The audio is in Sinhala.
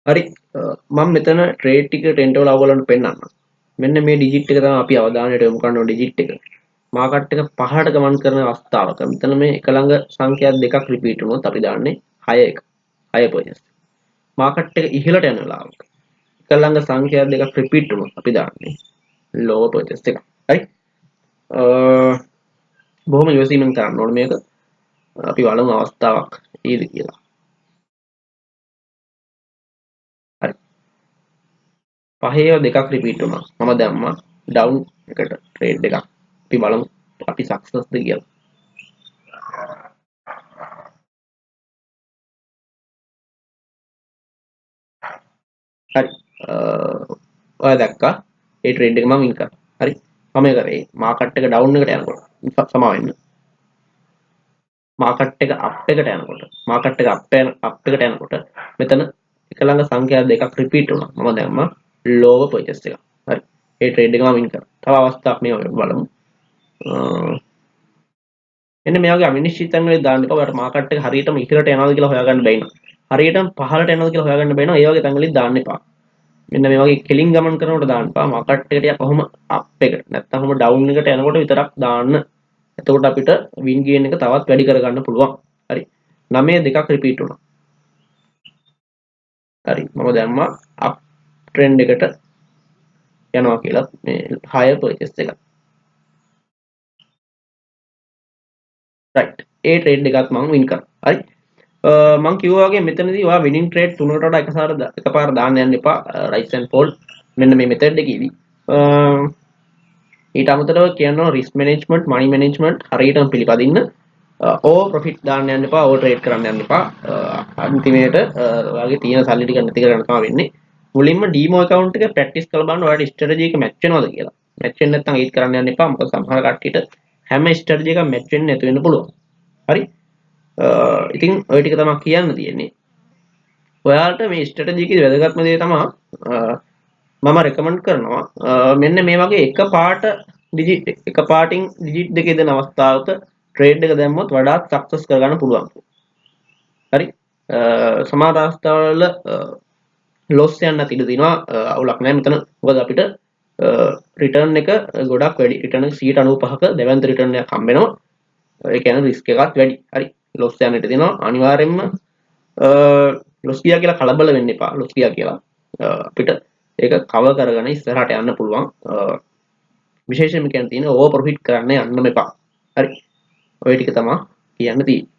හරි, මම මෙතන ට්‍රේඩ් ටික ටෙන්ට් වල ඔයගොල්ලන්ට පෙන්නන්නම්. මෙන්න මේ ඩිජිට් එක තමයි අපි අවධානයට යොමු කරන ඩිජිට් එක. මාකට් එක පහළට ගමන් කරන අවස්ථාවක මෙතන මේ එක ළඟ සංඛ්‍යා දෙකක් රිපීට් වුණොත් අපි දාන්නේ 6 එක. 6 පර්චේස්. මාකට් එක ඉහළට යන වෙලාවක එක ළඟ සංඛ්‍යා දෙකක් රිපීට් වුණොත් අපි දාන්නේ ලෝවර් පර්චේස් එක. හරි. බොහොම ඉවසීමෙන් කරන්න ඕනේ මේක. අපි බලමු අවස්ථාවක් ඊද කියලා. හරි. පහේ දෙකක් රිපීට් වුණා. මම දැම්මා ඩවුන් එකට ට්‍රේඩ් එකක්. අපි බලමු අපි සක්සස්ද කියලා. හරි. ඔයා දැක්කා ඒ ට්‍රේඩ් එක මම වින් කරා. හරි. මම ඒ කරේ මාකට් එක ඩවුන් එකට යනකොට සමා වෙන්න. මාකට් එක අප් එකට යනකොට මාකට් එක අප් එකට යනකොට මෙතන එක ළඟ සංඛ්‍යා දෙකක් රිපීට් වුණා. මම දැම්මා ලෝවර් පර්චේස් එක. හරි. ඒ ට්‍රේඩ් එක මම වින් කරා. තව අවස්ථාවක් මේ වගේ බලමු. එන්න මේ වගේ අනිශ්චිත තැන් වල දාන්න එපා. ඔයාලට මාකට් එක හරියටම ඉහළට යනවද කියලා හොයාගන්න බැහැ නේද? හරියටම පහළට යනවද කියලා හොයාගන්න බැහැ නේද? ඒ වගේ තැන් වලින් දාන්න එපා. මෙන්න මේ වගේ කෙලින් ගමන් කරනකොට දාන්න එපා. මාකට් එක ටිකක් කොහොම අප් එකට නැත්නම් කොහොම ඩවුන් එකට යනකොට විතරක් දාන්න. එතකොට අපිට වින් ගේන් එක තවත් වැඩි කරගන්න පුළුවන්. හරි. 9 දෙකක් රිපීට් වුණා. හරි. මම දැම්මා අප් ට්‍රෙන්ඩ් එකට යනවා කියලා මේ හයර් පර්චේස් එක. රයිට්. ඒ ට්‍රේඩ් එකත් මම වින් කරා. හරි. මං කිව්වා වගේ මෙතනදී ඔයා විනින් ට්‍රේඩ් තුනකට වඩා එකපාර දාන්න යන්න එපා. රයිස් ඇන්ඩ් ෆෝල් මෙන්න මේ මෙතඩ් එකේදී. ඊට අමතරව කියනවා රිස්ක් මැනේජ්මන්ට්, මනි මැනේජ්මන්ට් හරියටම පිළිපදින්න. ඕවර් ප්‍රොෆිට් දාන්න යන්න එපා, ඕවර් ට්‍රේඩ් කරන්න යන්න එපා. අන්තිමේට ඔයාගේ තියෙන සල්ලි ටික නැති කරගන්න තමයි වෙන්නේ. මුලින්ම ඩීමෝ ඇකවුන්ට් එක ප්‍රැක්ටිස් කරලා බලන්න ඔයාලට ස්ට්‍රැටජි එක මැච් වෙනවද කියලා. මැච් වෙන්නේ නැත්නම් ඒත් කරන්න යන්න එපා. මොකද සමහර කට්ටියට හැම ස්ට්‍රැටජි එකක්ම මැච් වෙන්නේ නැතු වෙන්න පුළුවන්. හරි. ඉතින් ඔය ටික තමයි කියන්න තියෙන්නේ. ඔයාලට මේ ස්ට්‍රැටජි එකේ වැදගත්ම දේ තමයි මම රෙකමන්ඩ් කරනවා මෙන්න මේ වගේ එක පාට ඩිජිට් එක පාටින් ඩිජිට් දෙකේ දෙන අවස්ථාවක ට්‍රේඩ් එක දැම්මොත් වඩාත් සක්සස් කරගන්න පුළුවන්. හරි. සමහර අවස්ථාවල ලොස් යන්නත් ඉඩ තියෙනවා. අවුලක් නෑ මෙතන. මොකද අපිට රිටර්න් එක ගොඩක් වැඩි. රිටර්න් එක 95ක දැවැන්ත රිටර්න් එකක් හම්බ වෙනවා. ඒ කියන්නේ රිස්ක් එකත් වැඩි. හරි. ලොස් යන්න ඉඩ තියෙනවා. අනිවාර්යයෙන්ම ලොස් ගියා කියලා කලබල වෙන්න එපා. ලොස් ගියා කියලා අපිට ඒක කවර් කරගෙන ඉස්සරහට යන්න පුළුවන්. විශේෂයෙන්ම කියන්න තියෙන්නේ ඕවර් ප්‍රොෆිට් කරන්න යන්නම එපා. හරි. ඔය ටික තමයි කියන්න තියෙන්නේ.